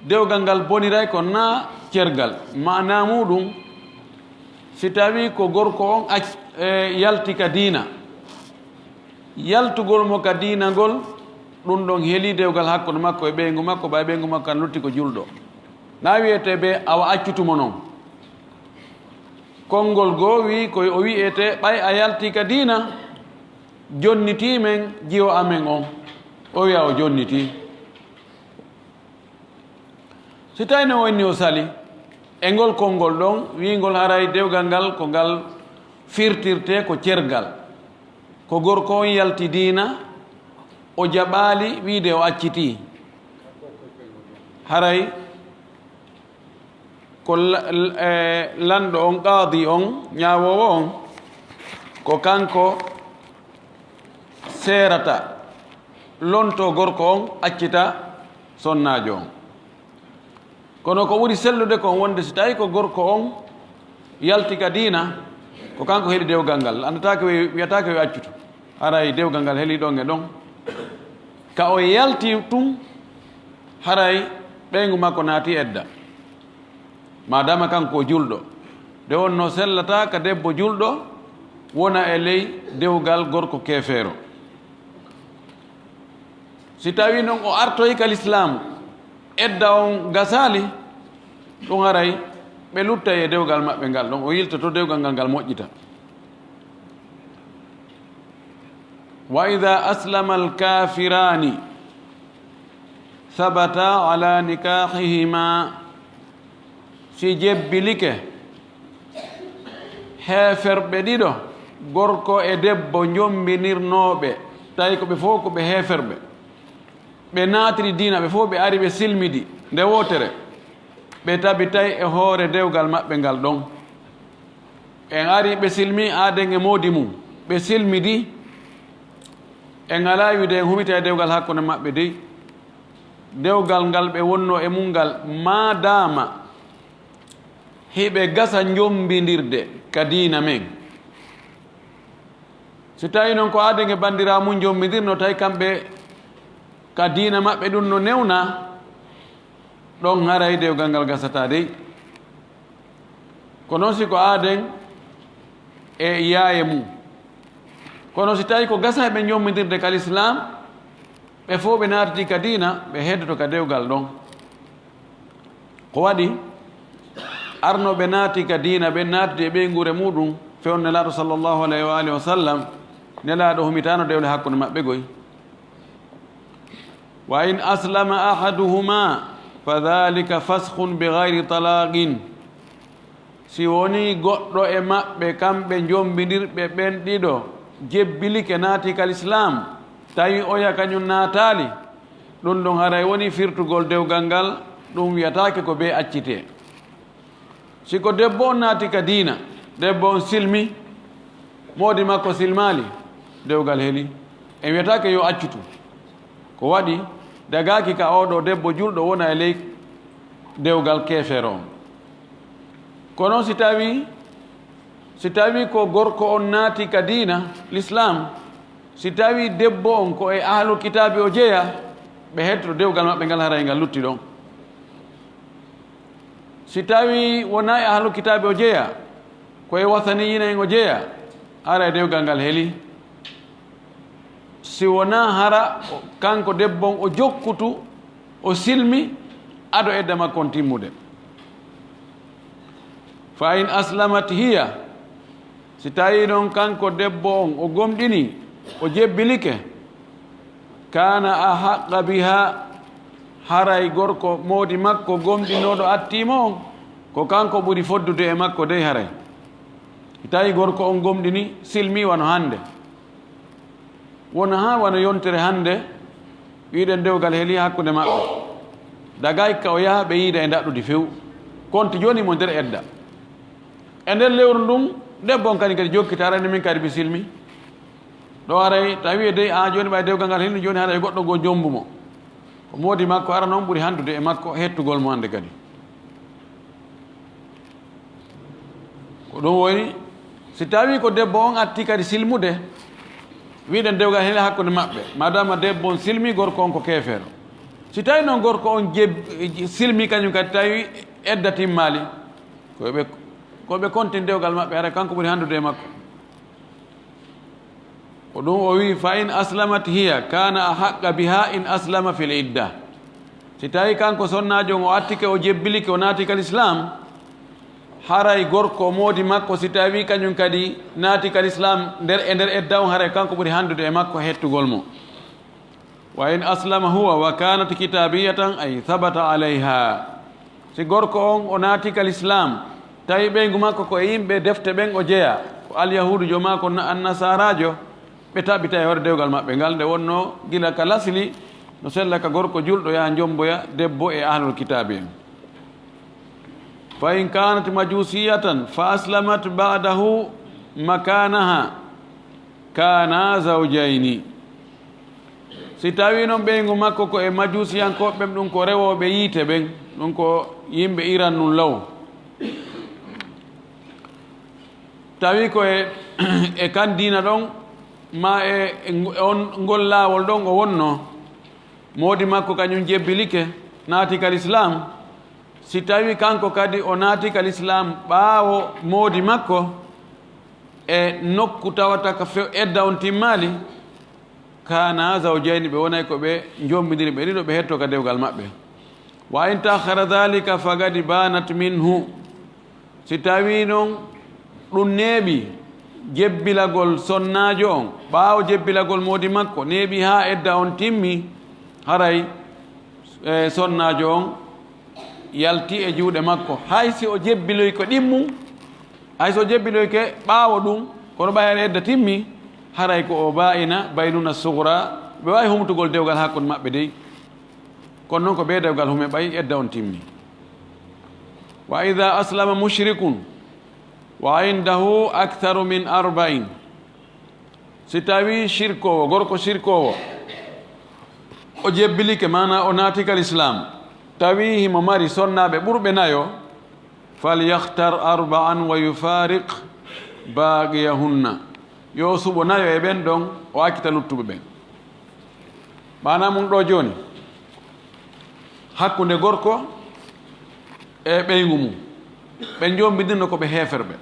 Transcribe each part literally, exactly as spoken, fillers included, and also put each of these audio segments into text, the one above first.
Dewgal ngal boniray ko na cergal. Maana muuɗum, si tawii ko gorko on ac-, e, yalti ka diina, yaltugol mo ka diina ngol, ɗum ɗon helii dewgal hakkunde makko e ɓeyngu makko, ɓay ɓeyngu makko kan lutti ko julɗo. Na wiyetee ɓe awa accutu mo non. Konngol goo wii ko o wiyetee ɓay a yalti ka diina, jonnitii men jiwo amen on. O wiya o jonnitii. Si tawii no wonni o sali e ngol konngol ɗon, wi'ngol haray dewgal ngal ko ngal firtirtee ko cergal. Ko gorko on yalti diina, o jaɓaali wi'ude o accitii. Haray ko la-, l-, e, lanɗo on, qaadi on, ñaawoowo on, ko kanko seerata, lontoo gorko on, accita sonnaajo on. Kono ko ɓuri sellude kon wonde si tawii ko gorko on yalti ka diina, ko kanko heli dewgal ngal, anndataa ko wi-, wiyataake yo accutu. Haray dewgal ngal heli ɗon e ɗon. Ka o yalti tun, haray ɓeyngu makko naati edda. Maadaama kanko o julɗo, nde wonnoo sellataa ka debbo julɗo wona e ley dewgal gorko keefeero. Si tawii non o artoyi ka lislaamu, edda on gasaali, ɗum haray ɓe luttay e dewgal maɓɓe ngal ɗon, o yiltoto dewgal ngal ngal moƴƴita. Wa idaa aslama alkaafiraani sabata ala nikaahihima, si jebbilike heeferɓe ɗiɗo, gorko e debbo njombinirnooɓe, tawi ko ɓe fof ko ɓe heeferɓe, ɓe naatiri diina, ɓe fof ɓe ari ɓe silmidi nde wootere, ɓe tabitay e hoore dewgal maɓɓe ngal ɗon. En ari ɓe silmi aaden e moodi mum, ɓe silmidi, en alaa wiide en humita e dewgal hakkunde maɓɓe dey. Dewgal ngal ɓe wonnoo e mum ngal, maadaama hiɓe gasa njombindirde ka diina men. Si tawii non ko aaden e banndiraa mum njombindirnoo, tawi kamɓe ka diina maɓɓe ɗum no newna, ɗon haray dewgal ngal gasataa dey. Ko non si ko aaden e yaaye mum. Kono si tawii ko gasa ɓe njombindirde ka lislaam, ɓe fof ɓe naatiti ka diina, ɓe heddoto ka dewgal ɗon. Ko waɗi arnooɓe naati ka diina ɓen naatiti e ɓeynguure muɗum, fewndo Nelaaɗo sallallahu alayhi wa alihi wa sallam, Nelaaɗo humitaano dewle hakkunde maɓɓe goy. Wa in aslama ahaduhuma fa dhalika faskhun bi ghayri talaqin. Si wonii goɗɗo e maɓɓe, kamɓe njombindirɓe ɓen ɗiɗo, jebbilike, naati ka lislaam, tawi oya kañum naataali, ɗum ɗon haray wonii firtugol dewgal ngal, ɗum wiyataake ko bee accitee. Si ko debbo on naati ka diina, debbo on silmi, moodi makko silmaali, dewgal heli. En wiyataake yo accutu. Ko waɗi, dagaaki ka oo ɗoo debbo julɗo wona e ley dewgal keefeero on. Kono si tawii, si tawii ko gorko on naati ka diina lislaam, si tawii debbo on ko e ahlul kitaabi o jeyaa, ɓe hettoto dewgal maɓɓe ngal, haray ngal lutti ɗon. Si tawii wonaa e ahlul kitaabi o jeyaa, ko e wasaniyiina en o jeyaa, haray dewgal ngal heli. Si wonaa hara o, kanko debbo on o jokkutu, o silmi, ado edda makko on timmude. Fa in aslamat hiya, si tawii non kanko debbo on o gomɗinii, o jebbilike, kaana ahaqqa biha, haray gorko moodi makko gomɗinooɗo attii mo on, ko kanko ɓuri foddude e makko dey haray. Si tawii gorko on gomɗinii, silmii wano hannde. Wona haa wano yontere hannde, wi'uɗen dewgal heli hakkunde maɓɓe. Dagay ka o yaha ɓe yiida e ndaɗɗudi few. Konti jooni mo nder edda. E nder lewru ndun, debbo on kadi kadi jokkita, arani min kadi mi silmi. Ɗo aray, tawi e dey, a jooni ɓay dewgal ngal heli jooni, haray goɗɗo goo jombu mo. Ko moodi makko arano on ɓuri handude e makko hettugol mo hannde kadi. Ko ɗum woni, si tawii ko debbo on atti kadi silmude, wi'uɗen dewgal heli hakkunde maɓɓe, madama debbo on silmi, gorko on ko keefeero. Si tawi noon gorko on jeb-, silmi kañum kadi, tawi edda timmaali, ko ɓe, ko ɓe kontin dewgal maɓɓe, hara kanko ɓuri hanndude e makko. Ko ɗum o wi, "Fa in aslamat hiya, kana ahaqqa biha in aslama fil idda." Si tawi kanko sonnaajo on o attike, o jebbilike, o naati kal Islam, haray gorko moodi makko, si tawi kañum kadi naati kal Islam nder, e nder edda on, haray kanko ɓuri hanndude e makko hettugol mo. "Wa in aslama huwa wa kanat kitabiyatan ay thabata alayha." Si gorko on o naati kal Islam, tawi ɓeyngu makko ko e yimɓe defte ɓen o jeya, ko alyahuudujo maa ko na-, annasaraajo, ɓe taɓita e hoore dewgal maɓɓe ngal, nde wonno gila ka lasli, no sella ka gorko julɗo yaha jomboya debbo e ahlul kitaabi en. "Fa in kanat majusiyatan fa aslamat ba'dahu makanaha, kana zawjayni." Si tawi noon ɓeyngu makko ko e majusiyankooɓe ɓen, ɗum ko rewooɓe yiite ɓen, ɗum ko yimɓe Iran nun law. Tawi ko e, e kan diina ɗon, maa e, e on, ngol laawol ɗon o wonno, moodi makko kañum jebbilike, naati kal Islam. Si tawi kanko kadi o naati kal Islam ɓaawo moodi makko, e nokku tawata ka fe-, edda on timmaali, kana zawjayni, ɓe wonay ko ɓe jombidiri ɓe ɗiɗo, ɓe hetto ka dewgal maɓɓe. "Wa in ta'akhkhara dhalika faqad banat minhu." Si tawi noon ɗum neeɓi, jebbilagol sonnaajo on, ɓaawo jebbilagol moodi makko, neeɓi haa edda on timmi, haray, e, sonnaajo on yalti e juuɗe makko. Hay si o jebbiloy ko ɗimmu, hay si o jebbiloyke ɓaawo ɗum, kono ɓay hara edda timmi, haray ko o baa'ina, baynuna sugra, ɓe waawi humtugol dewgal hakkunde maɓɓe dey. Kono noon ko bee dewgal hume ɓay edda on timmi. "Wa idha aslama mushrikun wa indahu aktharu min arba'in." Si tawi shirkoowo, gorko shirkoowo, o jebbilike, maana o naati kal Islam, tawi himo mari sonnaaɓe ɓurɓe nayo, "Falyakhtar arba'an wa yufariq baqiyahunna." Yo suɓo nayo e ɓen ɗon, o accita luttuɓe ɓen. Maana mum ɗo jooni, hakkunde gorko e ɓeyngu mum, ɓe jombidinno ko ɓe heeferɓe.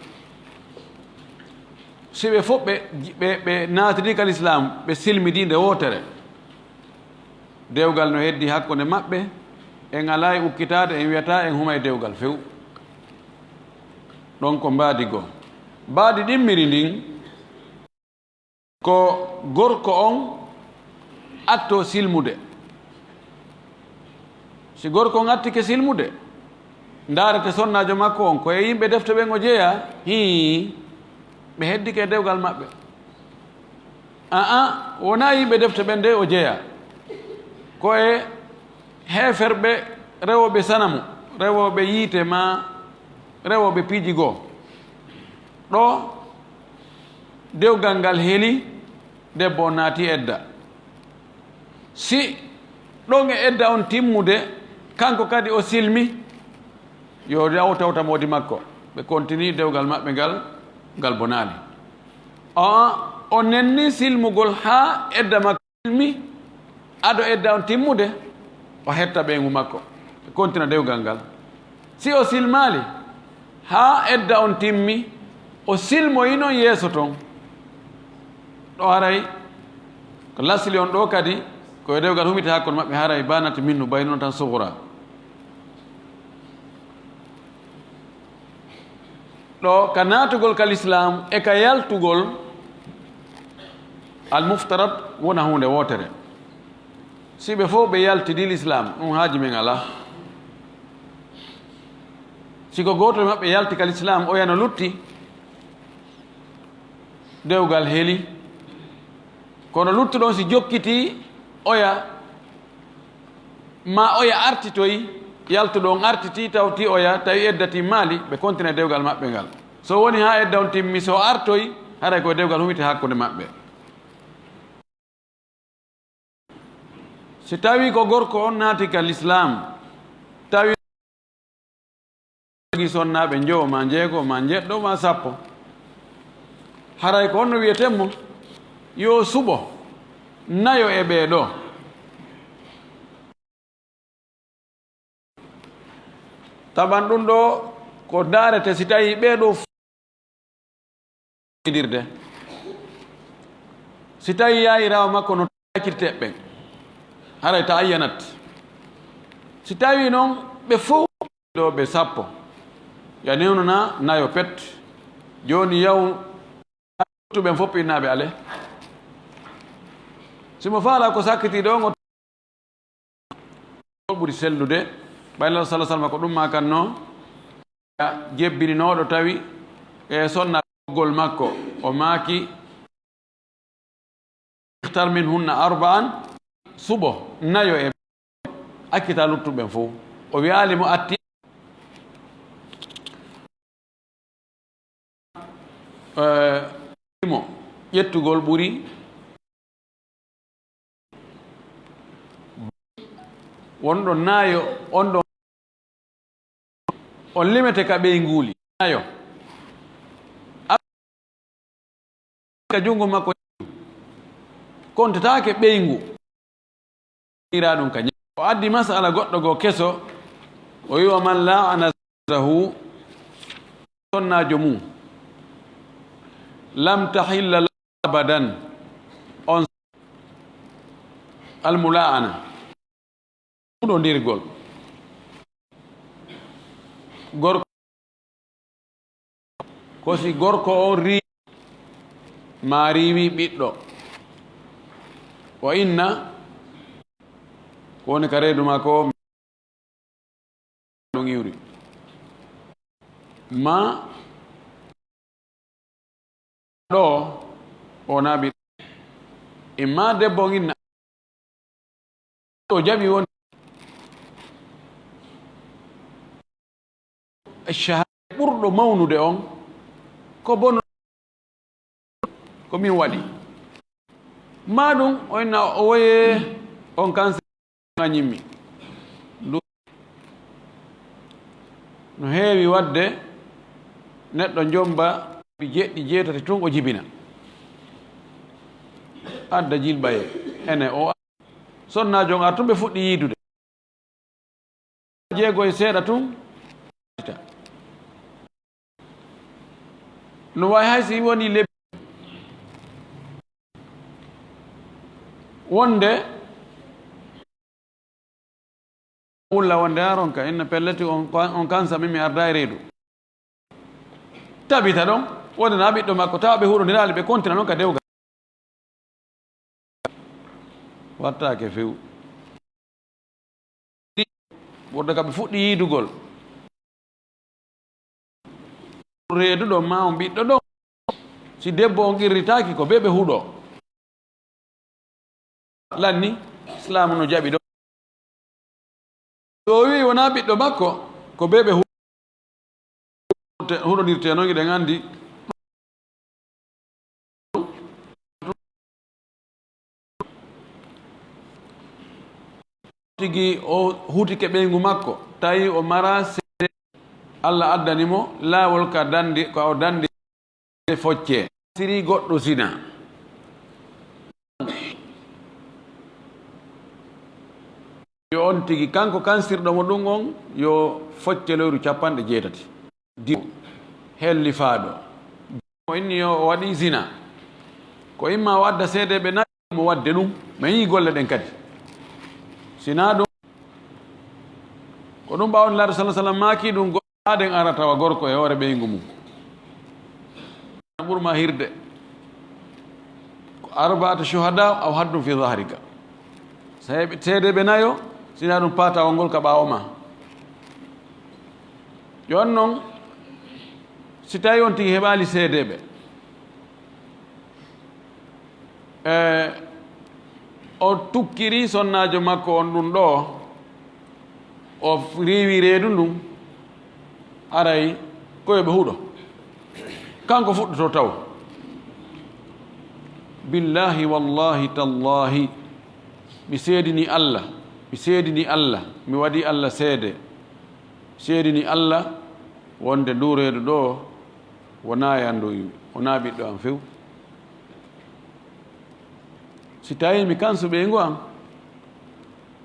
Si ɓe fof ɓe, ɓe, ɓe naatidi kal Islam, ɓe silmidi nde wootere, dewgal no heddi hakkunde maɓɓe, en alaa e ukkitaade, en wiyataa en humay dewgal few. Ɗon ko mbaadi goo. Mbaadi ɗimmiri ndin, ko gorko on atto silmude. Si gorko on attike silmude, ndaarete sonnaajo makko on, ko e yimɓe defte ɓen o jeyaa, hii, ɓe heddike e dewgal maɓɓe. Aa, wonaa yimɓe defte ɓen de o jeyaa. Ko e heeferɓe rewooɓe sanamu, rewooɓe yiite maa rewooɓe piiji goo. Ɗo dewgal ngal heli, debbo on naati edda. Si ɗon e edda on timmude, kanko kadi o silmi, yo yaw tawta moodi makko. Ɓe kontini dewgal maɓɓe ngal, ngal bonaali. Aa, o nenni silmugol haa edda makko silmi, ado edda on timmude, o hetta ɓeyngu makko, ɓe kontina dewgal ngal. Si o silmaali haa edda on timmi, o silmoyi non yeeso ton. Ɗo haray ko lasli on ɗo kadi, ko e dewgal humita hakkunde maɓɓe, haray banat minhu, baynuna tan sugra. Ɗo ka naatugol ka lislaam e ka yaltugol, al muftarat wona huunde wootere. Si ɓe fof ɓe yaltidi lislaam, ɗum haaji men alaa. Si ko gooto e maɓɓe yalti ka lislaam, oya no lutti, dewgal heli. Kono luttuɗo on si jokkitii, oya ma oya artitoy, yaltuɗo on artitii, tawti oya, tawi edda timmaali, ɓe kontina dewgal maɓɓe ngal. So woni haa edda on timmi, so artoy, haray ko dewgal humiti hakkunde maɓɓe. Si tawi ko gorko on naati ka lislaam, tawi jogii sonnaaɓe njowo, ma njeego, ma njeɗɗo, ma sappo, haray ko honno wiyeten mo? Yo suɓo nayo e ɓee ɗoo. Saban ɗum ɗo ko ndaarete si tawii ɓee ɗoo fof. Dirde. Si tawii yaayiraawo makko no accirte ɓen, haray ta ayyanat. Si tawii noon ɓe fof ɗo ɓe sappo, ya newnana nayo pet. Jooni yaw ɓen fof innaaɓe ale. Si mo faala ko sakkitii ɗo ngo ɓuri sellude, ɓay Nulaaɗo sallallaahu alayhi wa sallam ko ɗum maakannoo, jebbininooɗo tawi e sonna ɓoggol makko, o maaki, "Ikhtar minhunna arba'an", suɓo nayo e accita luttuɓen fof. O wiyaali mo atti, eh, mo ƴettugol ɓuri wonɗo nayo, on ɗon on limete ka ɓeynguuli nayo. Ka junngo makko, kontataake ɓeyngu. Ira ɗum ka ña-, o addi masala goɗɗo goo keso, o wi, "Wa man la'ana zawjatahu", sonnaajo mum, "lam tahilla lahu abadan", on almula'ana. Huɗondirgol. Gorko, ko si gorko on ri-, maa riiwi ɓiɗɗo. O inna, ko woni ka reedu maa ko ɗum iwri. Maa ɗo o naaɓi. Imma debbo on inna o jaɓi won shahada ɓurɗo mawnude on ko bono ko min waɗi. Maa ɗum o inna o woyee on kan ŋañimmi. Ndu-, no heewi waɗde neɗɗo jomba jeɗɗi jeetati tun o jibina. Adda jilɓaye ene o sonnaajo on ar tun ɓe fuɗɗi yiidude. Jeego e seeɗa tun. No wayi hay si woni lebbi wonde wulla wonde a ronka inna pelleti on, on kansa min mi arda e reedu. Tabita ɗon wonde na ɓiɗɗo makko tawa ɓe huɗondirali ɓe kontina noon ka dewgal. Wattaake few. Ɓurda ka ɓe fuɗɗi yiidugol. Reeduɗo ma on ɓiɗɗo ɗo. Si debbo on qirritaaki ko bee ɓe huɗo. Lanni, Islaamu no jaɓi ɗo. So o wi'i wonaa ɓiɗɗo makko, ko bee ɓe hu-, huɗodirtee noon, eɗen anndi. Tigi o hutike ɓeyngu makko, tawi o mara seede, Allah addani mo laawol ka dandi, ka o dandi focce. Siri goɗɗo zina. Yo on tigi, kanko kansirɗo mo ɗum on, yo focce lewru capanɗe jeetati. Diwo, hellifaaɗo. Mo inni yo o waɗi zina. Ko imma o adda seedeeɓe nayo mo waɗde ɗum. Mi yii golle ɗen kadi. Sinaa ɗum, ko ɗum ɓaawo Nulaaɗo sallallaahu alayhi wa sallam maaki ɗum, go-, aaden ara tawa gorko e hoore ɓeyngu mum. Ɓur ma hirde. Ko arbaatu shuhada aw haddun fi zahrika. Seeɓe-, seedeeɓe nayo, sinaa ɗum paatawol ngol ka ɓaawo ma. Jooni noon, si tawi on tigi heɓaali seedeeɓe, e, o tukkiri sonnaajo makko on ɗum ɗo, o riiwi reedu ndun, aray ko yo ɓe huɗo. Kanko fuɗɗoto taw. Billaahi, wallaahi, tallaahi, mi seedini Allah, mi seedini Allah, mi waɗi Allah seede. Seedini Allah wonde ndu reedu ɗo wonaa e anndu, wonaa ɓiɗɗo am few. Si tawii mi kansu ɓeyngu am,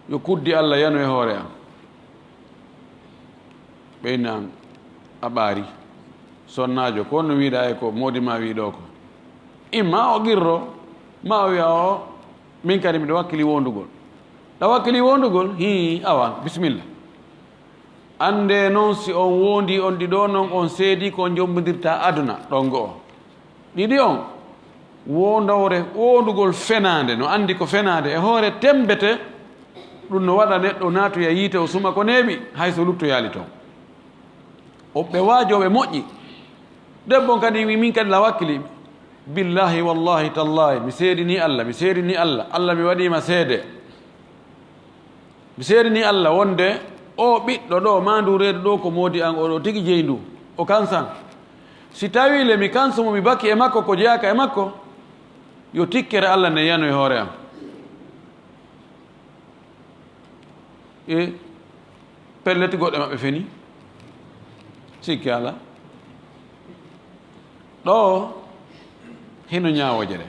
yo kuddi Allah yanu e hoore am. Ɓeynan a ɓaari sonnaajo ko no wiiɗa e ko moodi ma wii ɗo ko. Imma o qirro ma o wiya o min kadi miɗo wakkili wondugol. Ɗa wakkili wondugol? Hii, awa, bisimilla. Annde noon si on wondi on ɗiɗo noon on seedi ko jombindirta aduna ɗon go'o. Ɗiɗi on, wondowre wondugol fenaande no anndi ko fenaande e hoore temmbete. Ɗum no waɗa neɗɗo naatoya yiite o suma ko neeɓi hay so luttoyaali toon. O ɓe waajooɓe moƴƴi. Debbo on kadi wi min kadi la wakkili. Billahi wallahi tallahi mi seedini Allah, mi seedini Allah, Allah mi waɗiima seede. Mi seedini Allah wonde o ɓiɗɗo ɗo ma ndu reedu ɗo ko moodi an oɗo tigi jeyi ndu. O kansan. Si tawi le mi kansumo mi baki e makko ko jeyaaka e makko, yo tikkere Allah nde yano e hoore am. E pellet goɗɗe maɓɓe feni. Sikki ala. Ɗo hino ñaawooje ɗe.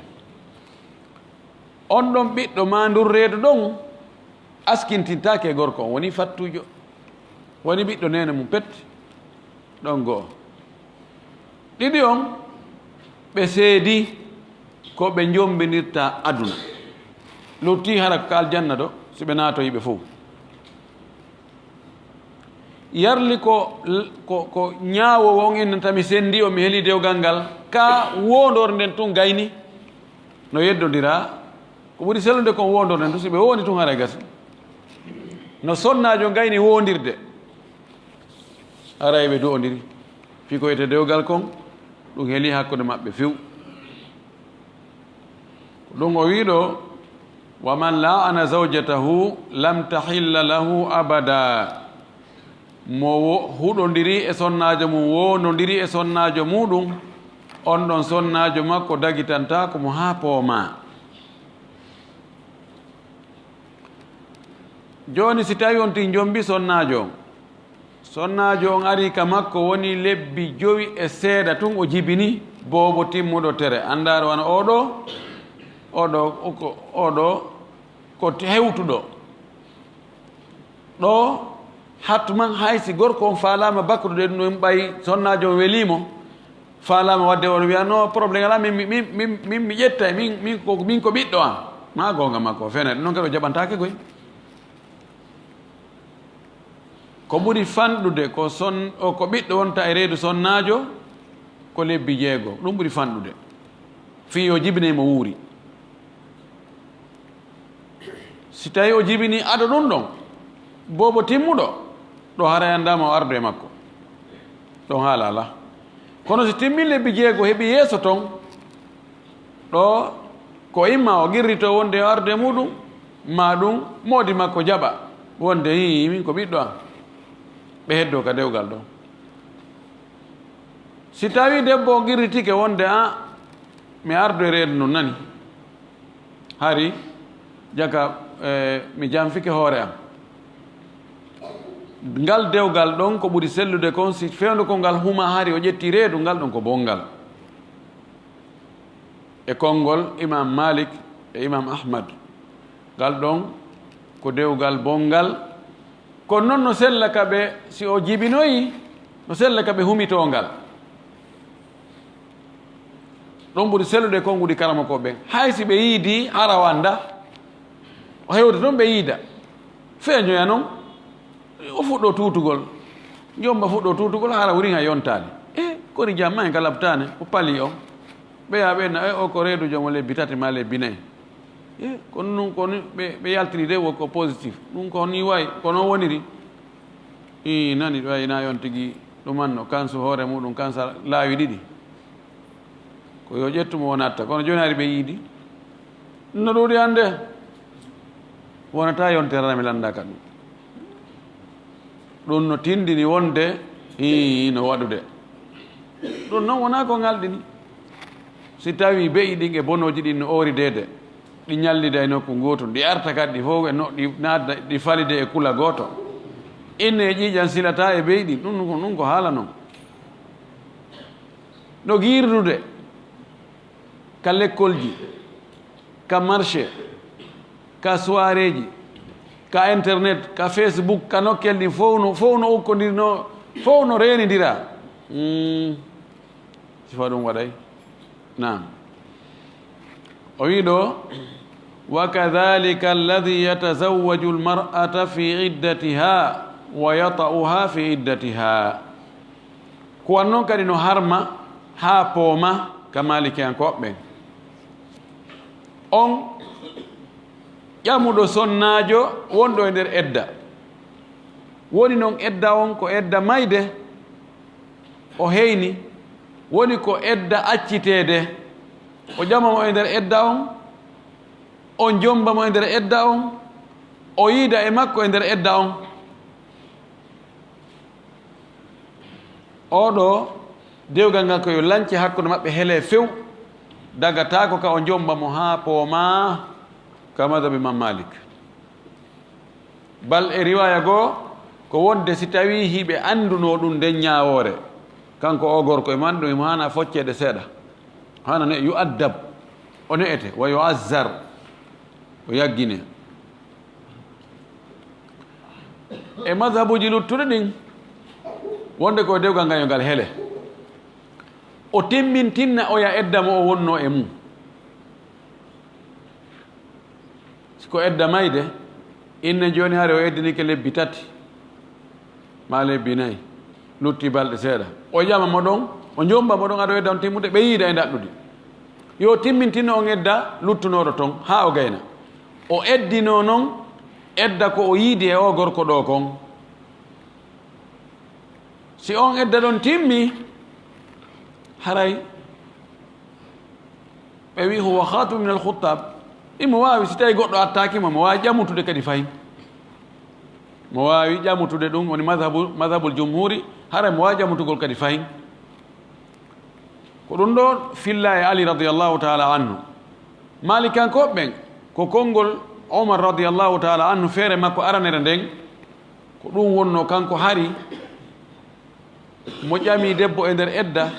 On ɗon ɓiɗɗo ma ndun reedu ɗon askintintaake e gorko on, woni fattuujo, woni ɓiɗɗo neene mum pet. Ɗon go'o. Ɗiɗi on, ɓe seedi ko ɓe jombinirta aduna. Lutti hara ko ka aljanna ɗo, si ɓe naatoyi ɓe fow. Yarli ko, ko, ko ñaawowo on innanta mi sendi on, mi heli dewgal ngal, ka wondore nden tun gayni no yeddondira. Ko ɓuri sellude kon wondore nden tun, si ɓe wondi tun haray gasi. No sonnaajo gayni wondirde, haray ɓe du'ondiri. Fii ko wiyetee dewgal kon, ɗum helii hakkunde maɓɓe few. Ko ɗum o wi'i ɗo, "Wa man la'ana zawjatahu lam tahilla lahu abada." Mo wo-, huɗondiri e sonnaajo mum, wondondiri e sonnaajo muɗum, on ɗon sonnaajo makko dagitantaako mo haa poomaa. Jooni, si tawi on tin jombi sonnaajo on, sonnaajo on ari ka makko woni lebbi jowi e seeɗa tun, o jibini boobo timmuɗo tere, anndaare wano oɗo, oɗo, ko, oɗo ko hewtuɗo. Ɗo, hatman hay si gorko on faalaama bakkude ɗum, ɓay sonnaajo on weliimo, faalaama wadde on wiya, "No, problème alaa, min, min, min, min mi ƴettay, min, min ko, min ko ɓiɗɗo am." Ma goonga makko, o fenay ɗum, noon kadi o jaɓantaake koy. Ko ɓuri fanɗude ko son-, o, ko ɓiɗɗo wonta e reedu sonnaajo, ko lebbi jeego. Ɗum ɓuri fanɗude. Fii yo jibiney mo wuuri. Si tawi o jibini ado ɗum ɗon, boobo timmuɗo, ɗo haray anndaama o ardu e makko. Ɗon haala alaa. Kono si timmi lebbi jeego heɓi yeeso ton, ɗo ko imma o qirrito wonde o ardu e muɗum, ma ɗum moodi makko jaɓa wonde, "Ii, min ko ɓiɗɗo am." Ɓe heddo ka dewgal ɗon. Si tawi debbo o qirritike wonde, "A, mi ardu e reedu ndun nani." Hari jaka, eh, mi janfike hoore am. Ngal dewgal ɗon ko ɓuri sellude kon, si fewndo ko ngal huma hari o ƴetti reedu, ngal ɗon ko bonngal. E konngol Imam Malik e Imam Ahmad, ngal ɗon ko dewgal bonngal. Kono non no sella ka ɓe, si o jibinoyi, no sella ka ɓe humitoo ngal. Ɗon ɓuri sellude konguɗi karamokooɓe ɓen. Hay si ɓe yiidii, hara wannda. O hewta toon ɓe yiida. Feeñoya noon, o fuɗɗoo tuutugol. Joomum fuɗɗoo tuutugol, hara wurin hay yontaani. E, kori jamma en ka labtaane, ko palii on. Ɓeya ɓe na, e, o ko reedu joom o lebbi tati maa lebbi nayi. E, kono nun, kono ɓe, ɓe yaltini de wo ko positif. Ɗum ko nii wayi, ko noon woniri. Ii, nani ɗo ina yon tigi ɗumanno, kansu hoore muɗum, kansa laawi ɗiɗi. Ko yo ƴettu mo o natta, kono jooni ari ɓe yiidi. Ɗum no ɗuuɗi hannde. Wonata yontere mi lannda ka ɗum. Ɗum no tindini wonde, ii, no waɗude. Ɗum noon wonaa ko ngalɗini. Si tawii be'i ɗin e bonooji ɗin no oorideede, ɗi ñallida e nokku ngootu, ɗi arta kadi ɗi fof e no-, ɗi naatda, ɗi falide e kula gooto. Inne e ƴiiƴan silataa e be'i ɗin, ɗum ko, ɗum ko haala noon. No giirdude ka lekkolji, ka marché, ka soiréeji, ka internet, ka Facebook, ka nokkel ɗin fof no, fof no ukkondirnoo, Fof no reenindira. Mm. Sifa ɗum waɗay. Naam. O wii ɗo, "Wa kadhalika alladhi yatazawwaju almar'ata fi iddatiha wa yata'uha fi iddatiha." Ko wan noon kadi no harma haa pooma ka Maalikiyankooɓe ɓen. On ƴamuɗo sonnaajo wonɗo e nder edda. Woni noon edda on ko edda mayde, o heyni, woni ko edda acciteede. O ƴama mo e nder edda on, o jommba mo e nder edda on, o yiida e makko e nder edda on. Oo ɗoo, dewgal ngal ko yo lance hakkunde maɓɓe, helee few, dagataako ka o jommba mo haa poomaa, ka madhab Imam Malik. Bal e riwaaya goo, ko wonde si tawii hiɓe anndunoo ɗum nden ñaawoore, kanko oo gorko, e man ɗum himo haana focceede seeɗa. Haana ne, yu addab, o ne'ete, wa yu azzar, o yagginee. E mazhabuuji luttuɗi ɗin, wonde ko dewgal ngal yo ngal hele. O timmintinna oya edda mo o wonnoo e mum. Si ko edda mayde, inne jooni hari o eddinike lebbi tati, maa lebbi nayi, lutti balɗe seeɗa. O ƴama mo ɗon, o jommba mo ɗon, ado edda on timmude, ɓe yiida e ndaɗɗudi. Yo timmintinno on edda luttunooɗo ton, haa o gayna. O eddinoo non edda ko o yiidi e oo gorko ɗoo kon. Si on edda ɗon timmi, haray ɓe wi huwa khatibun min al-khutab. Imo waawi, si tawi goɗɗo attaaki mo, mo waawi ƴamutude kadi fahin. Mo waawi ƴamutude, ɗum woni madhabu, madhabul jumhuri, haray mo waawi ƴamutugol kadi fahin. Ko ɗum ɗo filla e Ali radiyallahu ta'ala anhu. Malikankooɓe ɓen, ko konngol Omar radiyallahu ta'ala anhu, feere makko aranere nden, ko ɗum wonnoo kanko hari, mo ƴami debbo e nder edda,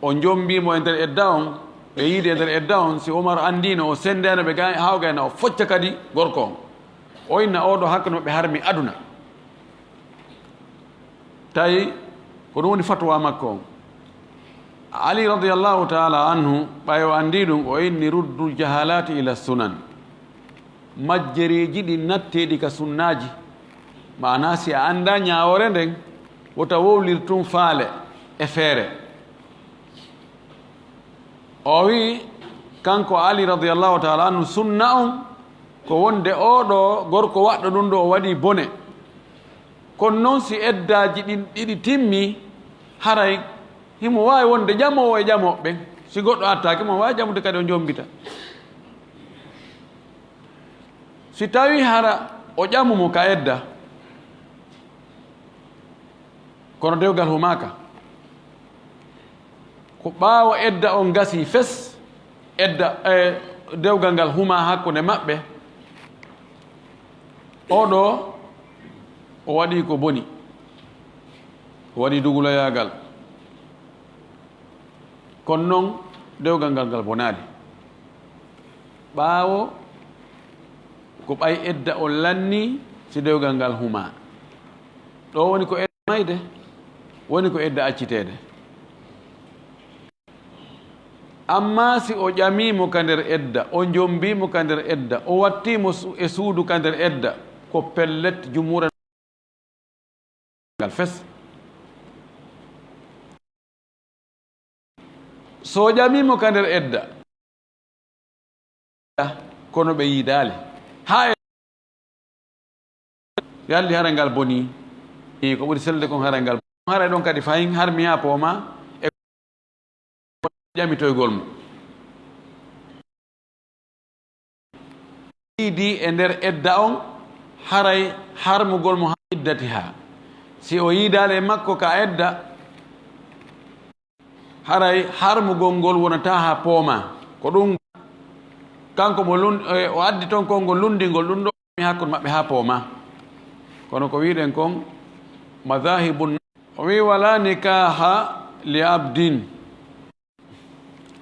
o jommbi mo e nder edda on, ɓe yiidi e nder edda on, si Omar anndino, o sendeno ɓe gay-, haa o gayna, o focca kadi gorko on. O inna oo ɗoo hakkunde maɓɓe harmi aduna. Tawi ko ɗum woni fatwa makko on. Ali radiyallahu ta'ala anhu, ɓay o anndi ɗum, o inni, "Ruddu jahalati ila sunan." Majjereeji ɗin natteeɗi ka sunnaaji. Maanaa, si a anndaa ñaawoore nden, wota wowlir tun faale e feere. O wi'i, kanko Ali radiyallahu ta'ala anhu, sunna on ko wonde oo ɗoo gorko waɗɗo ɗum ɗoo o waɗii bone. Kono non, si eddaaji ɗin ɗiɗi timmi, haray himo waawi wonde ƴamoowo e ƴamooɓe ɓen. Si goɗɗo attaaki mo, o waawi ƴamude kadi o jommbita. Si tawii hara o ƴamu mo ka edda, kono dewgal humaaka, ko ɓaawo edda on gasii fes, edda, e, dewgal ngal humaa hakkunde maɓɓe, oo ɗoo o waɗii ko boni, o waɗii duguloyaagal. Kono non, dewgal ngal, ngal bonaali. Ɓaawo ko ɓay edda on lannii, si dewgal ngal humaa. Ɗoo woni ko edda mayde, woni ko edda acciteede. Ammaa si o ƴamii mo ka nder edda, o jommbii mo ka nder edda, o wattii mo su-, e suudu ka nder edda, ko pellet, jumhuur ngal fes. So o ƴamii mo ka nder edda, kono ɓe yiidaali. Haa e yalli haray ngal bonii. Ii, ko ɓuri selde kon haray ngal. Haray ɗon kadi fahin harmiyaa poomaa e ƴamitoygol mo. Yiidi e nder edda on, haray harmugol mo haa iddatihaa. Si o yiidaali e makko ka edda, haray harmugol ngol wonataa haa poomaa. Ko ɗum kanko mo lun-, e, o addi ton konngol lunndingol ɗum ɗo mi hakkunde maɓɓe haa poomaa. Kono ko wiiɗen kon, madhahibun, o wii, "Wala nikaha li abdin."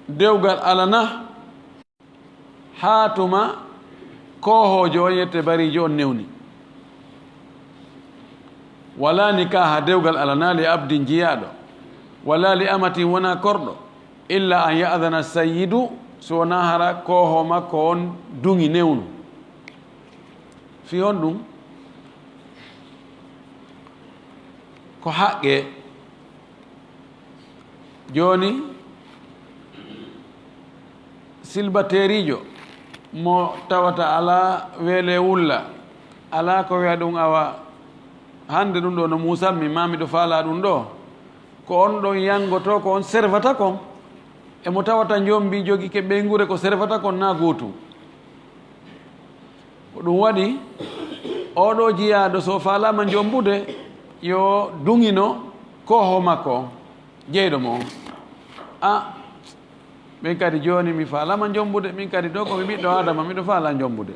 Dewgal alana haa tuma koohoojo on, yette bariijo on newni. Wala nikaha, dewgal alana, li abdin, jiyaaɗo, wala li amatin, wona korɗo, illa an ya'dana sayyidu, so wona hara kooho makko on duŋi newnu. Fi honɗum? Ko haqqe. Jooni, silbateeriijo mo tawata alaa weele wulla, alaa ko wiya ɗum, awa, hannde ɗum ɗo no muusammi, maa miɗo faalaa ɗum ɗo, ko on ɗon yanngoto, ko on servata kon, e mo tawata njombi jogike ɓeynguure ko servata kon na gootum. Ko ɗum waɗi, oo ɗoo jiyaaɗo, so faalaama njombude, yo duŋino kooho makko on, jeyɗo mo on. A, min kadi jooni mi faalaama njombude, min kadi ɗo ko mi ɓiɗɗo Aadama, miɗo faalaa njombude.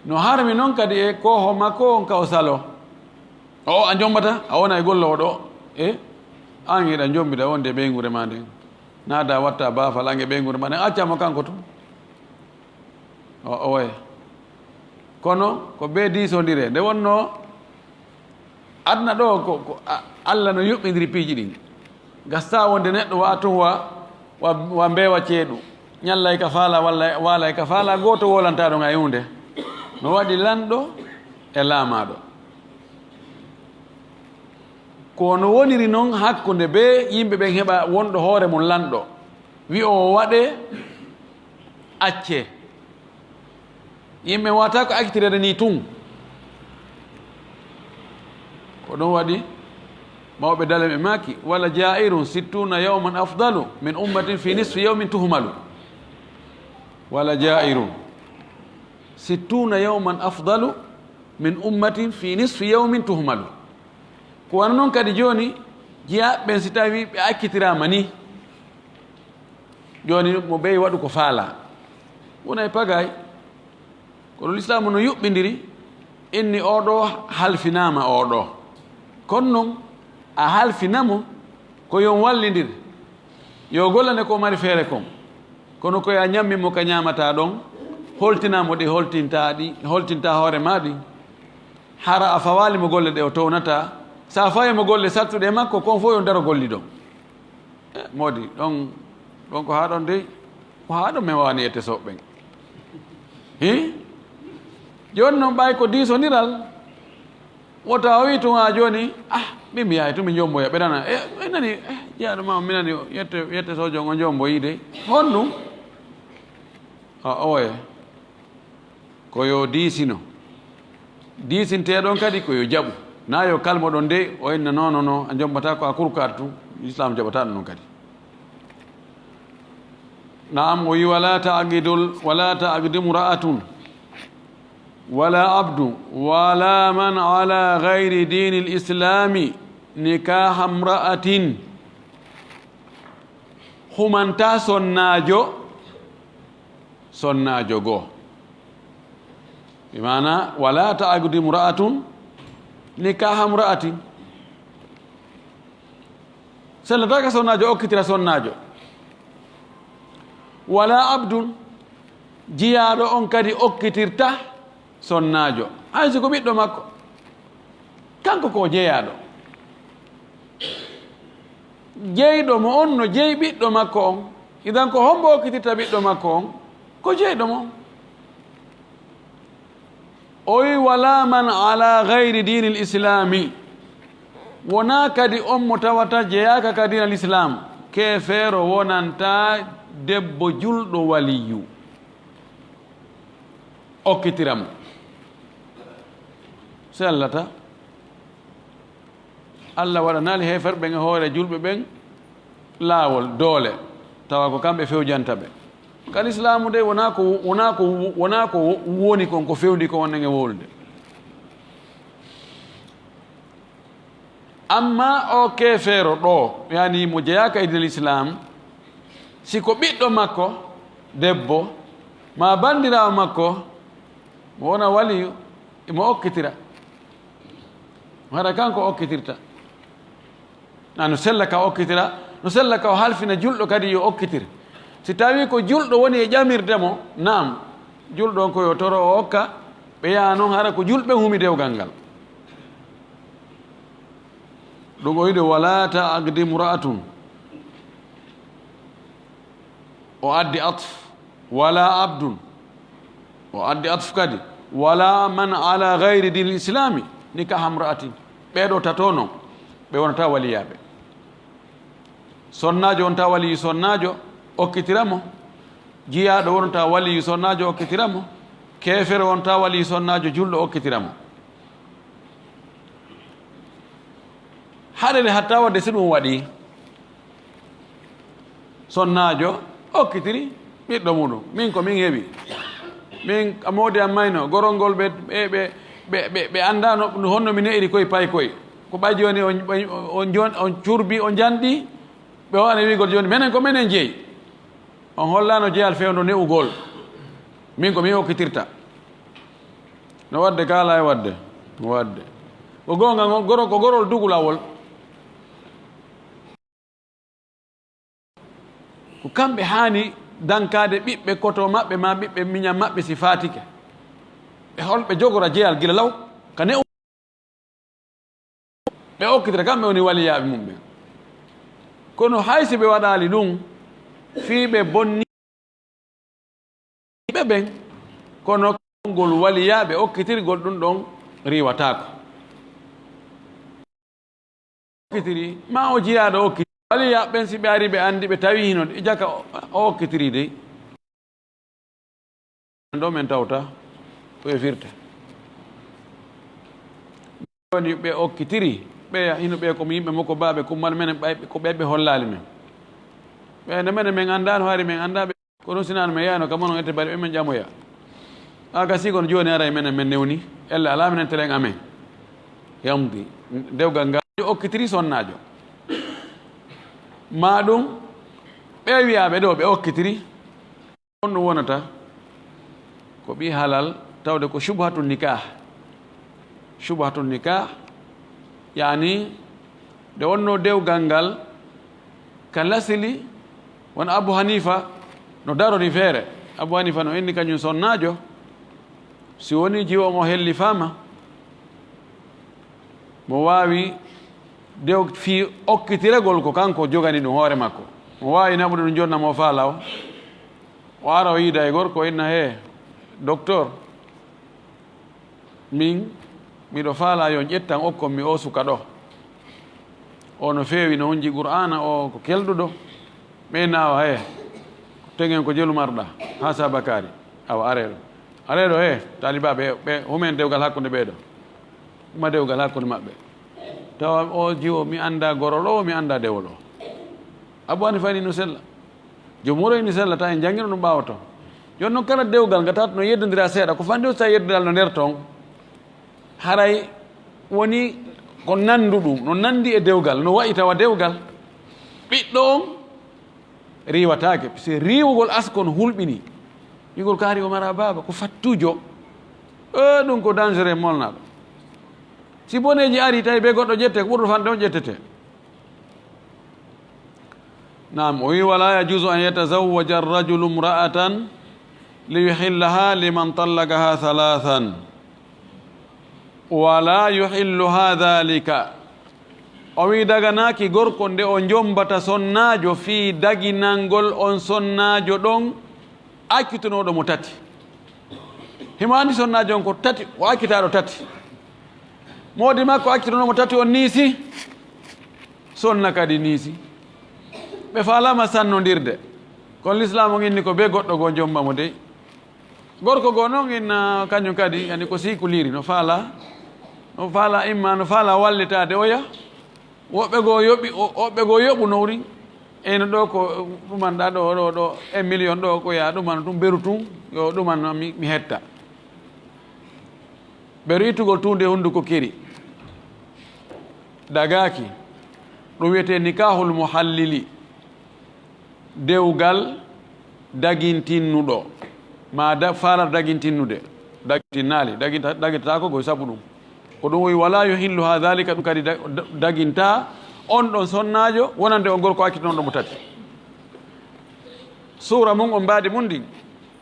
No harmi noon kadi e kooho makko on ka o saloo. O, a njombata, a wona e golloowo ɗo. E, an hiɗa njombida wonde e ɓeynguure maa nden. Naada watta baafal an e ɓeynguure maa nden, acca mo kanko tun. O, oye. Kono ko bee diisondire. Nde wonnoo aduna ɗo ko, ko a-, Alla no yuɓɓindiri piiji ɗin. Gasta wonde neɗɗo wa tun wa, wa, wa mbeewa ceeɗu. Ñallay ka faala walla waalay ka faala, gooto woolantaa ɗon hay huunde. No waɗi lanɗo e laamaaɗo. Ko no woniri non hakkunde bee yimɓe ɓen heɓa wonɗo hoore mum lanɗo. Wi'o o waɗe, acce. Yimɓe wata ko accitireede ni tun. Ko ɗum waɗi mawɓe dalal ɓe maaki, "Wala ja'irun sittuna yawman afdalu min ummatin fi nisfi yawmin tuhmalu." Wala ja'irun sittuna yawman afdalu min ummatin fi nisfi yawmin tuhmalu. Ko wano non kadi jooni, jiyaaɓe ɓen si tawi ɓe accitiraama ni, jooni mo ɓey waɗu ko faalaa. Wona e pagay. Kono Lislaamu no yuɓɓindiri, inni oo ɗoo halfinaama oo ɗoo. Kono non, a halfina mo, ko yo on wallindir. Yo gollane ko mari feere kon. Kono ko yo a ñammin mo ka ñaamataa ɗon, holtinaa mo ɗi holtintaa ɗi, holtintaa hoore maa ɗin. Hara a fawaali mo golle ɗe o townataa. So a fawii mo golle sattuɗe e makko, kon fof yo on daro gollidon. E, moodi, ɗon, ɗon ko haa ɗon dey, ko haa ɗon men waawani yette soɓɓen. Hi? Jooni non ɓay ko diisondiral. Wota o wi tun haa jooni, "Ah, min mi yahay tun mi jomboya," ɓe nana. E, ɓe nani, "Eh, jeyaaɗo ma on, mi nani yette, yette sojo on o jomboyi dey." Honɗum? A, oye. Ko yo diisino. Diisinteeɗon kadi ko yo jaɓu. Na yo kalmo ɗon de, o inna, "Non, non, non, a jombataa ko a kurkaat tun." Lislaam jaɓataa ɗum non kadi. Naam, o wi, "Wala ta'qidul, wala ta'qidu imra'atun, wala abdu, wala man ala ghayri dinil islami nikaha imra'atin." Humanta sonnaajo, sonnaajo goo. Bi maana, "Wala ta'qidi imra'atun nikaha imra'atin." Sellataake sonnaajo okkitira sonnaajo. "Wala abdun," jiyaaɗo on kadi okkitirta sonnaajo. Hay si ko ɓiɗɗo makko. Kanko ko o jeyaaɗo. Jeyɗo mo on no jeyi ɓiɗɗo makko on. Idan ko hombo okkitirta ɓiɗɗo makko on? Ko jeyɗo mo on. O wi, "Wala man ala ghayri dinil islami." Wona kadi on mo tawata jeyaaka ka diina Lislaam. Keefeero wonanta debbo julɗo waliyu. Okkitira mo. Sellata. Allah waɗanaali heeferɓe ɓen e hoore julɓe ɓen laawol, doole, tawa ko kamɓe fewjanta ɓe. Ka Lislaamu de, wonaa ko, wonaa ko, wonaa ko woni kon, ko fewndi kon, onon e wolde. Amma o keefeero ɗo, yani mo jeyaaka e diina Lislaam, si ko ɓiɗɗo makko debbo, maa banndiraawo makko, mo wona waliyu, imo okkitira. Hara kanko okkitirta. Na no sella ka okkitira, no sella ka o halfina julɗo kadi yo okkitir. Si tawi ko julɗo woni e ƴamirde mo, naam, julɗo on ko yo toro o okka, Ɓeya noon hara ko julɓe humi dewgal ngal. Ɗum o wiide, "Wala ta'qdi imra'atun." O addi atf. "Wala abdun." O addi atf kadi. "Wala man ala gayri dinil islami nikaha imra'atin." Ɓee ɗoo tato noon, ɓe wonata waliyaaɓe. Sonnaajo wonta waliyu sonnaajo, okkitira mo. Jiyaaɗo wonta waliyu sonnaajo, okkitira mo. Keefere wonta waliyu sonnaajo, julɗo, okkitira mo. Haɗere hatta wadde si ɗum waɗi, sonnaajo okkitiri ɓiɗɗo muɗum. Min ko min heɓi. Min, a moodi am mayno, gorol ngol ɓe, ɓe, ɓe, ɓe, ɓe, ɓe anndaano honno mi ne'iri koye paykoye. Ko ɓay jooni on, on, on jon-, on curbi, on janɗi, ɓe waawani wi'gol jooni, menen ko menen jeyi. On hollaano jeyal fewndo ne'ugol. Min ko min okkitirta. No wadde kaala e wadde. No wadde. Ko goonga, ngo-, goro-, ko gorol dugulawol. Ko kamɓe haani dankaade ɓiɓɓe koto maɓɓe maa ɓiɓɓe miñan maɓɓe si faatike. Ɓe holɓe jogora jeyal gila law, ka ne'u ɓe okkitira, kamɓe woni waliyaaɓe mum ɓen. Kono hay si ɓe waɗaali ɗum, fii ɓe bonni ɓe ɓen, kono ngol waliyaaɓe okkitirgol ɗum ɗon riiwataako. Okkitiri, ma o jiyaaɗo okkitiri. Waliyaaɓe ɓen, si ɓe ari ɓe anndi, ɓe tawi hino e jaka o, o okkitiri dey. Ɗo men tawta ko e firta. Woni ɓe okkitiri, ɓeya hino ɓe ko yimɓe makko, baaɓe kummal menen, ɓay ko ɓe, ɓe hollaali men. Ɓe no menen men anndaano, hari men anndaa ɓe. Ko ɗum sinano men yahno ka monon ette bari ɓe men ƴamoya. A gasi kono jooni aray menen men newni, ella alaa menen telen amen. Yamdi, dewgal ngal okkitiri sonnaajo. Ma ɗum, ɓe wiyaaɓe ɗo ɓe okkitiri, on ɗum wonata ko ɓi halal, tawde ko shubhatu nikah. Shubhatu nikah, yani, nde wonno dewgal ngal ka lasili, won Abu Hanifa no darori feere. Abu Hanifa no inni kañum sonnaajo, si woni jiwo mo hellifaama, mo waawi dew fii okkitiragol ko kanko jogani ɗum hoore makko. Mo waawi naɓude ɗum jonna mo faala o. O ara o yiida e gorko, o inna, "He, docteur, min, miɗo faala yo ƴettan okkon mi o suka ɗo. O no feewi, no hunji Qur'aana, o ko kelɗuɗo." Ɓe naawa, "He, tengen ko jelu marɗa, haa sabakaari. Awa, areeɗo. Areeɗo, he, taalibaaɓe, ɓe, humen dewgal hakkunde ɓee ɗo. Huma dewgal hakkunde maɓɓe. Tawa o jiwo, mi annda gorol o, mi annda dewol o." Abu Hanifa ni no sella. Jumhur ni sellata, en janngino ɗum ɓaawo to. Jooni noon, kala dewgal nga tawata no yeddondira seeɗa, ko fandi o sa yeddude no nder toon, haray woni ko nandu ɗum, no nandi e dewgal, no wayi tawa dewgal. Ɓiɗɗo on riiwataake, parce que riiwugol asko no hulɓini. Yigol kaari o mara baaba, ko fattujo. E, ɗum ko dangereux molnaɗo. Si boneeji ari, tawi be goɗɗo ƴette, ko ɓurɗo fande on ƴettete. Naam, o wi, "Wala yajuzu an yatazawwaja ar-rajulu imra'atan li yuhillaha liman tallaqaha thalathan. Wala yuhilluha dhalika." O wi, daganaaki gorko nde o jombata sonnaajo fii daginangol on sonnaajo ɗon accutunooɗo mo tati. Himo anndi sonnaajo on ko tati, o accitaaɗo tati. Moodi makko accutunoo mo tati on niisi, sonna kadi niisi. Ɓe faalaama sannondirde. Kono Lislaam on inni ko bee goɗɗo goo jomba mo dey. Gorko goo non inna kañum kadi, yani ko sikuliri, no faala, no faala imma, no faala wallitaade oya. Woɓɓe goo yoɓi, o-, woɓɓe goo yoɓu nowri. Eyno ɗo ko ɗuman ɗa ɗo, ɗo, ɗo, e million ɗo ko yaa ɗuman ɗum beru tun, yo ɗuman mi, mi hetta. Beru ittugol tuunde hunnduko keri. Dagaaki. Ɗum wiyetee nikahul muhallili. Dewgal dagintinnuɗo, ma da-, faalata dagintinnude, dagintinnaali, daginta-, dagintataako ko sabu ɗum. Ko ɗum o wi, "Wala yuhilluha dhalika", ɗum kadi da-, da-, daginta on ɗon sonnaajo wonande on gorko accitinonɗo mo tati. Suura mum on mbaadi mum ndin,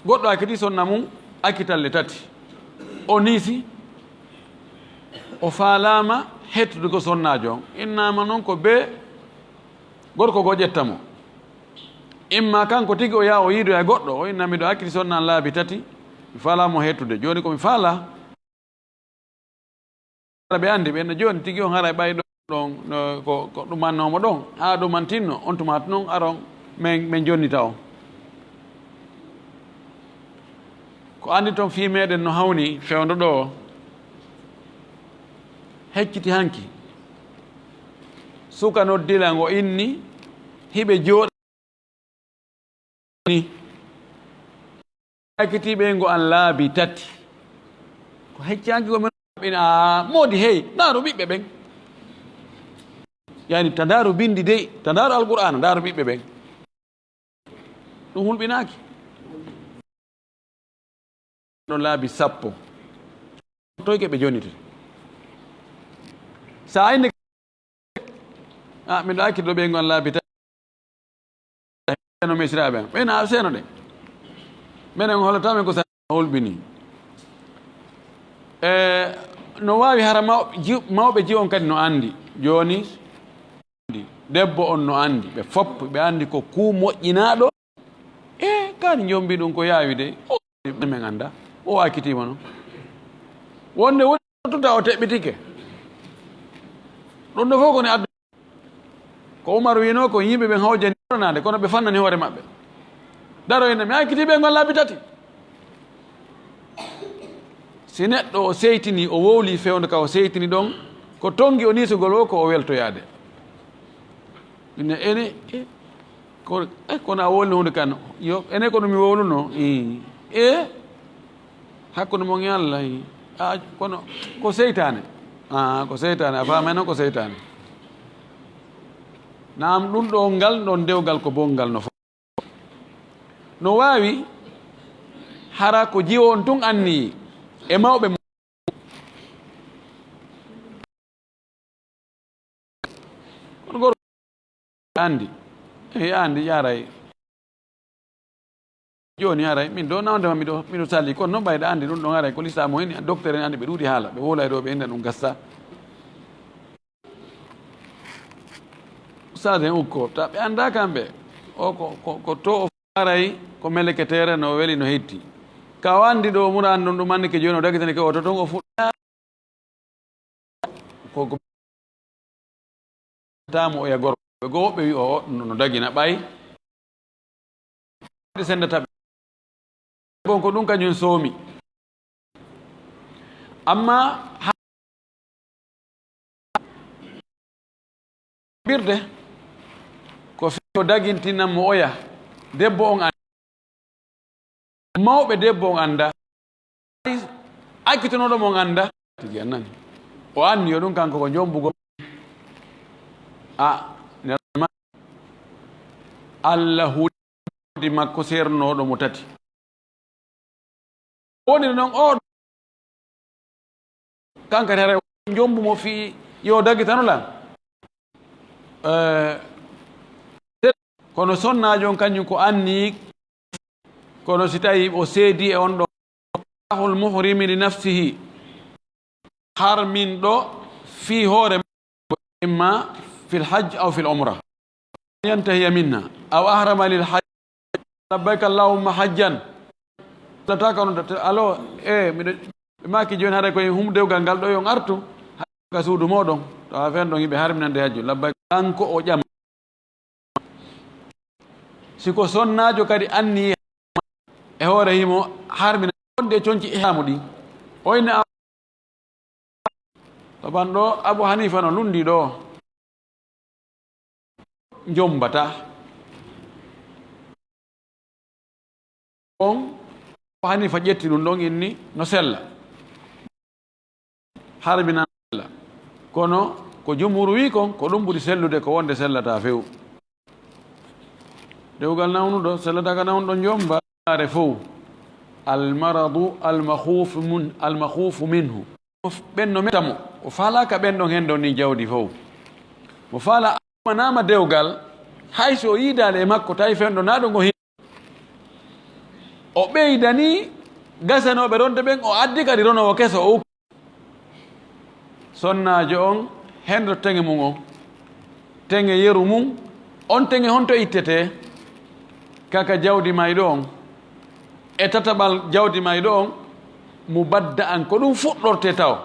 goɗɗo acciti sonna mum accitalle tati. O niisi, o faalaama hettude ko sonnaajo on. Innaama noon ko bee gorko goo ƴetta mo. Imma kanko tigi o yaha o yiidoya goɗɗo, o inna miɗo hakkiti sonna an laabi tati, mi faalaa mo hettude. Jooni ko mi faalaa, ɓe anndi, ɓe inna jooni tigi on haray ɓay ɗon, ɗon, no, ko, ko ɗumannoo mo ɗon, haa ɗumantinno, on tuma noon aron, min, min jonnita on. Ko anndi toon fii meeɗen no hawni fewndo ɗoo, hecciti hanki. Suka noddila ngo inni, hiɓe jooɗa ni. Hakkiti ɓe ngo an laabi tati. Ko hecci hanki ko min ɓen, a moodi hey, ndaaru ɓiɓɓe ɓen. Yani, ta ndaaru binndi dey, ta ndaaru Alqur'aana, ndaaru ɓiɓɓe ɓen. Ɗum hulɓinaaki. Ɗon laabi sappo. Toy ke ɓe jonniti? Sa ayni, a, min ɗo hakkiti ɗo ɓe ngon laabi tati. No misiraaɓe am. Ɓen a seeno ɗe. Menen holata men ko sa hulɓini. E, no waawi hara maw-, ji-, mawɓe jiwon kadi no anndi. Jooni, debbo on no anndi, ɓe fop ɓe anndi ko kuu moƴƴinaaɗo. E, kaani njombi ɗum ko yaawi de. O, men annda. O akkitiima noon. Wonde woni tuta o teɓɓitike. Ɗum ɗo fof ko ne addu. Ko Umar wiinoo ko yimɓe ɓen hawjani ɓuranaade, kono ɓe fannani hoore maɓɓe. Daro ene mi akkiti ɓe ngol laabi tati. Si neɗɗo o seytini, o wowli fewndo ka o seytini ɗon, ko tongi o niisugol o ko o weltoyaade. Ine ene, e, ko, e, kono a wowlino huunde kan. Yo, ene kono mi wowluno. E, e, hakkunde mon e Allah, e. A, kono ko seytaane. A, ko seytaane. A faamay noon ko seytaane. Naam, ɗum ɗo ngal, ɗon dewgal ko bonngal no fo-, no waawi hara ko jiwo on tun anni e mawɓe mo-, kono gor-, anndi. E anndi ƴaaray. Jooni haray, min ɗo nawde ma, miɗo, miɗo sali, kono noon ɓayde anndi ɗum ɗon haray ko listaamu heen, docteur en anndi ɓe ɗuuɗi haala, ɓe wowla e ɗo ɓe innda ɗum gasta. Ustaas en ukko, ta ɓe annda kamɓe. O ko, ko, ko to o haray, ko meleketere no weli no hetti. Ka o anndi ɗo muraan ɗum, ɗum anndi ke jooni o dagitani ke oto toon o fuɗɗa. Ko, ko taamu oya gorko. Ɓe goo woɓɓe wi o, o no, no dagina ɓay. Sendata ɓe. Bon, ko ɗum kañum soomi. Amma ha-, birde, ko fii o dagintinan mo oya. Debbo on an-, mawɓe debbo on annda. Ay, akkitonooɗo mo on annda. Tigi annani. O anni yo ɗum kanko ko jombugol. A, ne-, Allah huuɗi makko seernooɗo mo tati. Woni noon o kankati hara jombu mo fii yo dagitano lan. Eh, kono sonnaajo on kañum ko anni, kono si tawi o seedi e on ɗo, nikahul muhrimi li nafsihi, harminɗo fii hoore makko, imma fil hajj aw fil umra. Yantahiya minna, aw ahrama lil hajj, labbayka allahumma hajjan. Lataka on, alo, e, miɗo, ɓe maaki jooni haray koye hum dewgal ngal ɗo, yo on artu ka suudu mooɗon, tawa fen ɗon hiɓe harminande hajju, labbayka. Kanko o ƴama. Si ko sonnaajo kadi anni e hoore himo harmina wonde e conci ihramu ɗi. O inna a-, to banɗo Abu Hanifa no lundi ɗo. Njombata. On, Abu Hanifa ƴetti ɗum ɗon inni no sella. Harminan Allah. Kono ko jumhur wi kon, ko ɗum ɓuri sellude ko wonde sellata few. Dewgal nawnuɗo, sellata ka nawnuɗo jomba. Are fow. Almaradu almakhufu mun-, almakhufu minhu. Ɓen no meta mo, o faalaka ɓen ɗon hen ɗon ni jawdi fow. Mo faala manama dewgal, hay so o yiidaali e makko, tawi fewndo na ɗo ngo hin-, o ɓeydani Gasanooɓe ronde ɓen, o addi kadi ronoowo keso o. Sonnaajo on, henndo teŋe mum on, teŋe yeru mum, on teŋe honto ittetee? Kaka jawdi mayɗo on, e tataɓal jawdi mayɗo on, mu badda an, ko ɗum fuɗɗortee taw.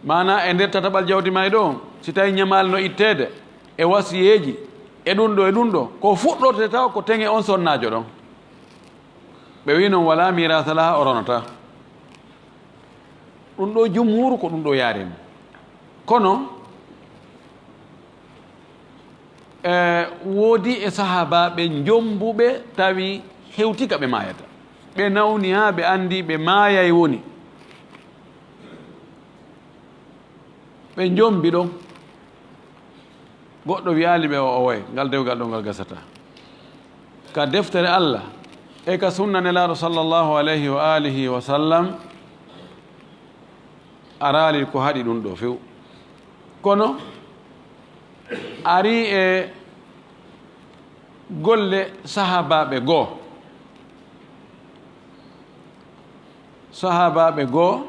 Maanaa e nder tataɓal jawdi mayɗo on, si tawii ñamaali no itteede, e wasiyeeji, e ɗum ɗo, e ɗum ɗo, ko fuɗɗortee taw ko teŋe on sonnaajo ɗon. Ɓe wi'i non walaa miiraasa laha, o ronataa. Ɗum ɗo jumhuuru ko ɗum ɗo yaari mo. Kono, e, woodi e sahaabaaɓe njombuɓe tawi hewti ka ɓe maayata. Ɓe nawni haa ɓe anndi ɓe maayay woni. Ɓe njombi ɗon. Goɗɗo wi'aali ɓe o owoye, ngal dewgal ɗo ngal gasataa. Ka deftere Allah e ka sunna Nelaaɗo sallallahu alayhi wa alihi wa sallam, araali ko haɗi ɗum ɗo few. Kono arii e golle sahaabaaɓe goo. Sahaabaaɓe goo,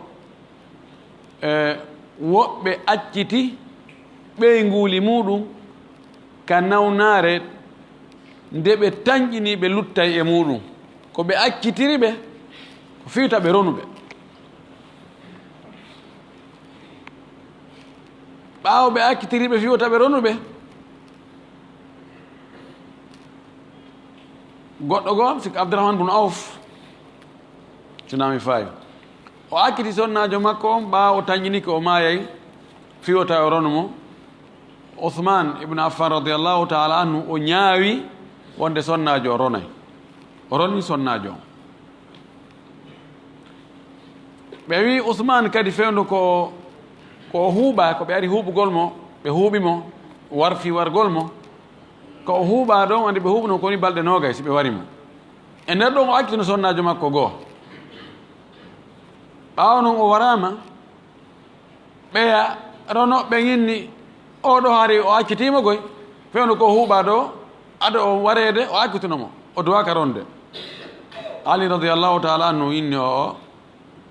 e, woɓɓe acciti ɓeynguuli muuɗum ka nawnaare nde ɓe tanƴini ɓe luttay e muuɗum. Ko ɓe accitiri ɓe, ko fii ta ɓe ronu ɓe. Ɓaawo ɓe accitiri ɓe fii ta ɓe ronu ɓe, goɗɗo goo, sik Abdurrahman bun Auf, si naa mi faayi. O acciti sonnaajo makko on, ɓaawo o tanƴinike o maayay, fii ta o ronu mo. Usman ibn Affan radiyallahu ta'ala anhu, o ñaawi wonde sonnaajo o ronay. O roni sonnaajo on. Ɓe wi'i Usman kadi fewndo ko, ko o huuɓaa, ko ɓe ari huuɓugol mo, ɓe huuɓi mo, warfi wargol mo. Ko o huuɓaa ɗon, andi ɓe huuɓuno ko woni balɗe noogay si ɓe wari mo. E nder ɗon o accitino sonnaajo makko goo. Ɓaawo non o waraama, ɓeya ronooɓe ɓen inni, "Oo ɗoo hari o accitiima koy, fewndo ko huuɓaa ɗoo, ado o wareede, o accituno mo, o duwaaka ronde." Ali radiyallahu ta'ala anhu inni o, o,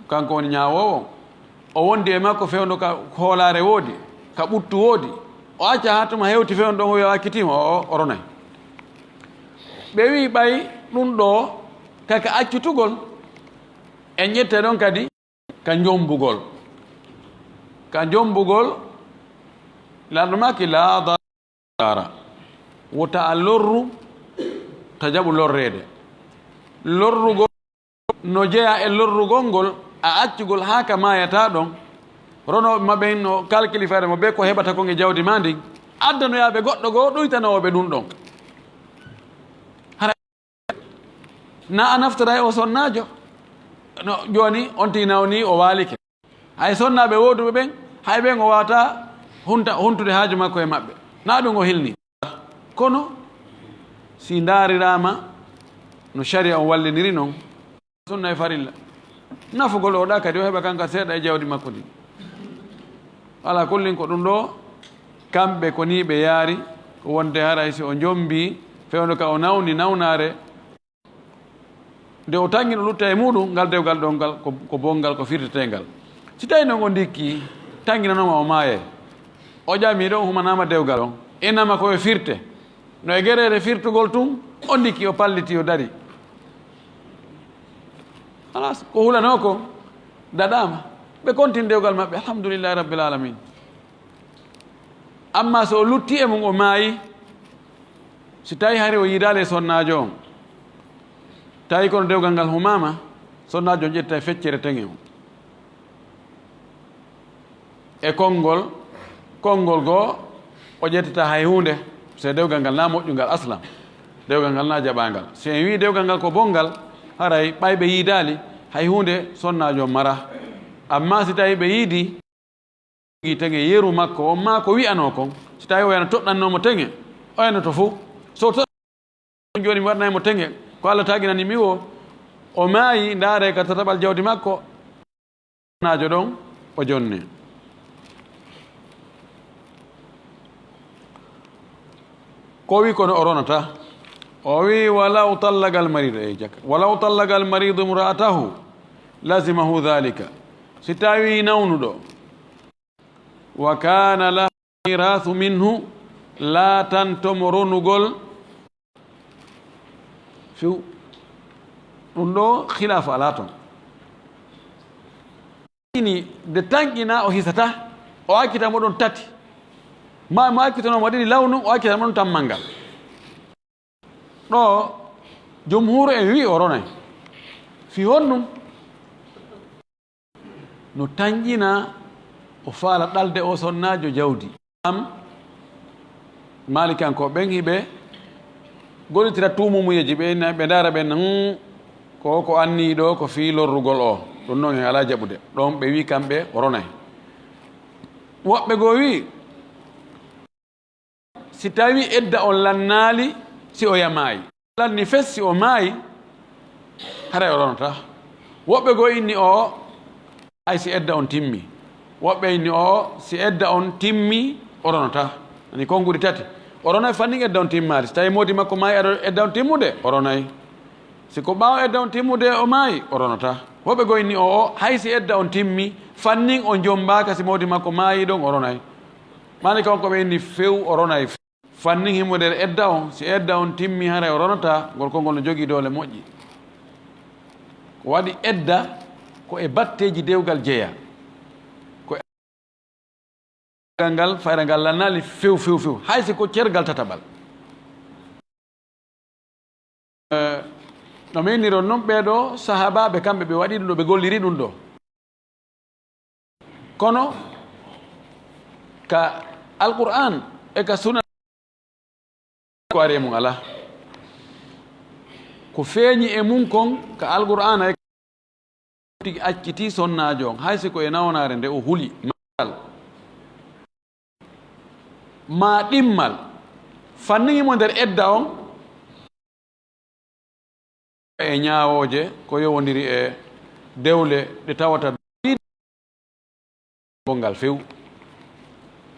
kanko woni ñaawoowo, o wondi e makko fewndo ka hoolaare woodi, ka ɓuttu woodi, o acca haa tuma hewti fewndo ɗon o wi'a o accitiima, o, o, o ronay. Ɓe wi'i ɓay ɗum ɗoo kaka accitugol, en ƴette ɗon kadi ka jombugol. Ka jombugol, Lanɗo maaki, "Laa darara." Wota a lorru, ta jaɓu lorreede. Lorrugol no jeyaa e lorrugol ngol, a accugol haa ka maayataa ɗon. Ronooɓe ma ɓen no kalkili fayda mo bee ko heɓata kon e jawdi maa ndin. Addanoyaa ɓe goɗɗo goo ɗuytanoowo ɓe ɗum ɗon. Hara na a naftoray o sonnaajo. No, jooni on tigi nawni, o waalike. Hay sonnaaɓe wooduɓe ɓen, hay ɓen o waawataa hunta, huntude haaju makko e maɓɓe. Na ɗum o hilni. Kono, si ndaariraama no sariya on walliniri non, sunna e farilla, nafugol o ɗa kadi, o heɓa kanka seeɗa e jawdi makko ndin. Alaa kullin ko ɗum ɗoo, kamɓe ko nii ɓe yaari, ko wonde haray si o jombii, fewndo ka o nawni nawnaare, nde o tanngino lutta e muuɗum, ngal dewgal ɗon ngal ko, ko bonngal, ko firteteengal. Si tawii non o ndikki, tannginanooma o maayay, o ƴami ɗon, humanaama dewgal on, inama ko e firte, no e gereere firtugol tun, o ndikki, o palliti, o dari. Halas, ko hulanoo ko daɗaama. Ɓe kontin dewgal maɓɓe, alhamdulillahi rabbil alamin. Amma so o lutti e mum, o maayi, si tawi hari o yiidaali e sonnaajo on, tawi kono dewgal ngal humaama, sonnaajo on ƴetta e feccere teŋe on. E konngol, konngol goo, o ƴettata hay huunde, se dewgal ngal na moƴƴungal aslan, dewgal ngal na jaɓaangal. Si en wii dewgal ngal ko bonngal, haray ɓay ɓe yiidaali, hay huunde sonnaajo on mara. Amma si tawi ɓe yiidi, jogii teŋe yeru makko on, maa ko wi'anoo kon, si tawi o yana toɗɗannoo mo teŋe, o yanoto fow. So to jooni mi waɗanay mo teŋe, ko Allah taaginani mi o, o maayi, ndaare ka tataɓal jawdi makko, naajo ɗon, o jonni. Ko wi kono o ronata. O wi, "Walaw tallagal maridu", e jakka. "Walaw tallagal maridu imra'atahu." Lazimahu dhalika. Si tawi nawnuɗo, wa kana lahu mirathu minhu, laatanto mo ronugol few. Ɗum ɗo khilaafu alaa ton. Ini de tanƴina o hisata, o accita mo ɗon tati. Ma mo accitano mo ɗiɗi law nun, o accita mo ɗon tammal ngal. Ɗo jumhuuru en wi'i o ronay. Fi honɗum? No tanƴina o faala ɗalde o sonnaajo jawdi. Am, Maalikanko ɓen hiɓe gollitira tuumumuyeeji ɓe, ɓe ndaara ɓen, hmm, ko, ko anni ɗo, ko fii lorrugol o. Ɗum non en alaa jaɓude. Ɗon ɓe wi'i kamɓe o ronay. Woɓɓe goo wi'i, si tawi edda on lannaali, si o yamaayi. Lanni fes, si o maayi, haray o ronata. Woɓɓe goo inni o, hay si edda on timmi. Woɓɓe inni o, si edda on timmi, o ronata. Ani konguɗi tati. O ronay fannin edda on timmaali. Si tawi moodi makko maayi ado edda on timmude, o ronay. Si ko ɓaawo edda on timmude o maayi, o ronata. Woɓɓe goo inni o, o, hay si edda on timmi, fannin on jombaaka si moodi makko maayi ɗon, o ronay. Mani kanko ɓe inni few, o ronay. Fannin himo nder edda on, si edda on timmi haray o ronata, ngol konngol no jogii doole moƴƴi. Ko waɗi edda ko e batteeji dewgal jeya. Ko e ngal fayra ngal lannaali few, few, few. Hay si ko cergal tataɓal. Eh, no meniron non ɓee ɗo sahaabaaɓe kamɓe ɓe waɗi ɗum ɗo, ɓe golliri ɗum ɗo. Kono ka Alqur'aan e ka Sunna ko ari e mum alaa. Ko feeñi e mum kon ka Alqur'aana e tigi acciti sonnaajo on, hay si ko e nawnaare nde o huli, maa ɗimmal, fannin himo nder edda on, e ñaawooje ko yowondiri e dewle ɗe tawata bongal few.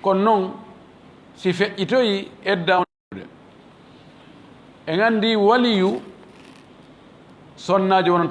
Kono non, si feƴƴitoyi edda on, en anndi waliyu sonnaajo wonata